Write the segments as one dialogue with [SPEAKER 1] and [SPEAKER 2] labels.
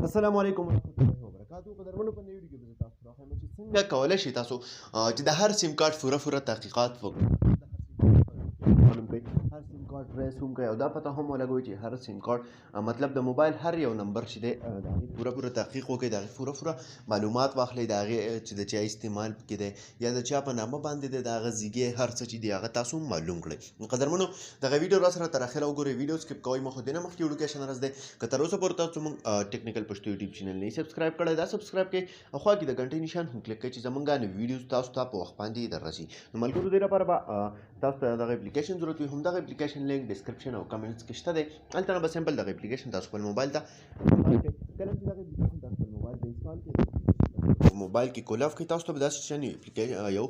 [SPEAKER 1] السلام علیکم ورحمت الله وبرکاتو. قدرمنو، په نوې ویډیو کې به زه تاسو ته راښیم چې څنګه کولی شئ تاسو چې د هر سیم کارت پوره پوره تحقیقات وکړئ، معلوم کړئ، هر سیم کارت ټریس هم کړئ او دا پته هم ولګوئ چې هر سیم کارت، مطلب د موبایل هر یو نمبر چې دی، د هغې پوره پوره تحقیق وکړئ، د هغې پوره پوره معلومات واخلئ، د هغې چې د چا استعمال پکې دی یا د چا په نامه باندې دی، د هغه ځیګی هر څه چې دی هغه تاسو معلوم کړئ. قدرمنو، دغه ویډیو را سره تر اخره وګورئ، ویډیو سکیپ کوئ مه. خو دې نه مخکې وړوکی شان عرض دی، که تر اوسه پورې تاسو موږ ټیکنیکل پښتو یوټیوب چینل نه سبسکرایب کړی، دا سبسکرایب کړئ او خوا کې د ګنټې نشان هم کلیک کړئ چې زمونږ نوې ویډیوز تاسو ته په وخت باندې دررسي. نو ملګرو، دې لپاره به تاسو ته دغه اپلیکیشن ضرورت وي. هم دغه اپلیکیشن لینک ډسکرپشن او کمنټس کې شته دی. هلته نه به سمپل دغه اپلیکیشن تاسو خپل موبایل ته انسټال کړئ. کله چې دغه اپلیکیشن تاسو خپل موبایل ته انسټال کړئ، موبایل کې کولاف کړئ، تاسو ته به داسې شان یو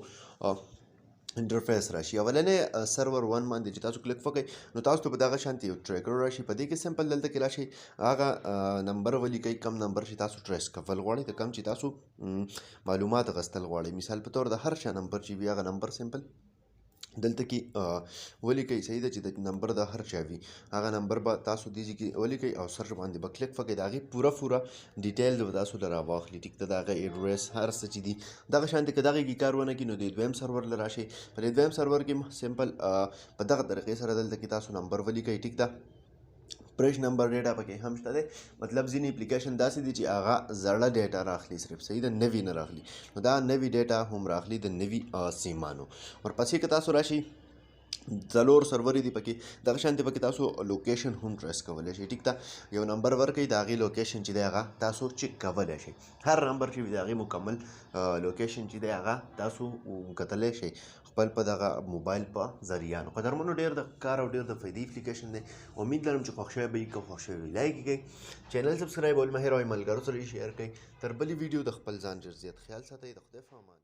[SPEAKER 1] انټرفیس راشي. اولنې سرور 1 باندې چې تاسو کلیک وکړئ، نو تاسو ته به دغه شانتې یو ټریکر راشي. په دې کې سمپل دلته کې راشي، هغه نمبر ولیکئ کم نمبر چې تاسو ټریس کول غواړئ، د کم چې تاسو معلومات غستل غواړئ. مثال په تور د هر چا نمبر چې وي، هغه نمبر سمپل دلته کې ولیکئ. صحیح ده، چې د نمبر د هر چا وي هغه نمبر به تاسو دې ځای کې ولیکئ او سرچ باندې به کلیک وکړئ. د هغې پوره پوره ډیټیلز به تاسو له راواخلي. ټیک ده، د هغه ایډریس هر څه چې دي دغه شان دي. که دغې کې کار ونه کړي، نو د دویم سرور له راشئ. په دې دویم سرور کې سمپل په دغه طریقې سره دلته کې تاسو نمبر ولیکئ. ټیک ده، فرش نمبر ډیټا پکې هم شته دی. مطلب ځینې اپلیکیشن داسې دي چې هغه زړه ډیټا راخلي صرف، صحیح ده، نوي نه راخلي. نو دا نوي ډیټا هم راخلي د نوي سیمانو. ورپسې که تاسو راشئ، څلور سرورې دي پکې. دغه شانتې پکې تاسو لوکیشن هم ټریس کولی شئ. ټیک ده، یو نمبر ورکړئ، د هغې لوکیشن چې دی هغه تاسو چک کولی شئ. هر نمبر چې وي، د هغې مکمل لوکیشن چې دی هغه تاسو کتلی شئ خپل په دغه موبایل په ذریعه. نو قدرمنو، ډېر د کار او ډېر د فایدې اپلیکیشن دی. امید لرم چې خوښ شوی به وي. که خوښ شوی وي، لایک یې کړئ، چینل سبسکرایب ول مه هېروئ، ملګرو سره یې شیر کړئ. تر بلې ویډیو د خپل ځان ډېر زیات خیال ساتئ. د خدای په امان.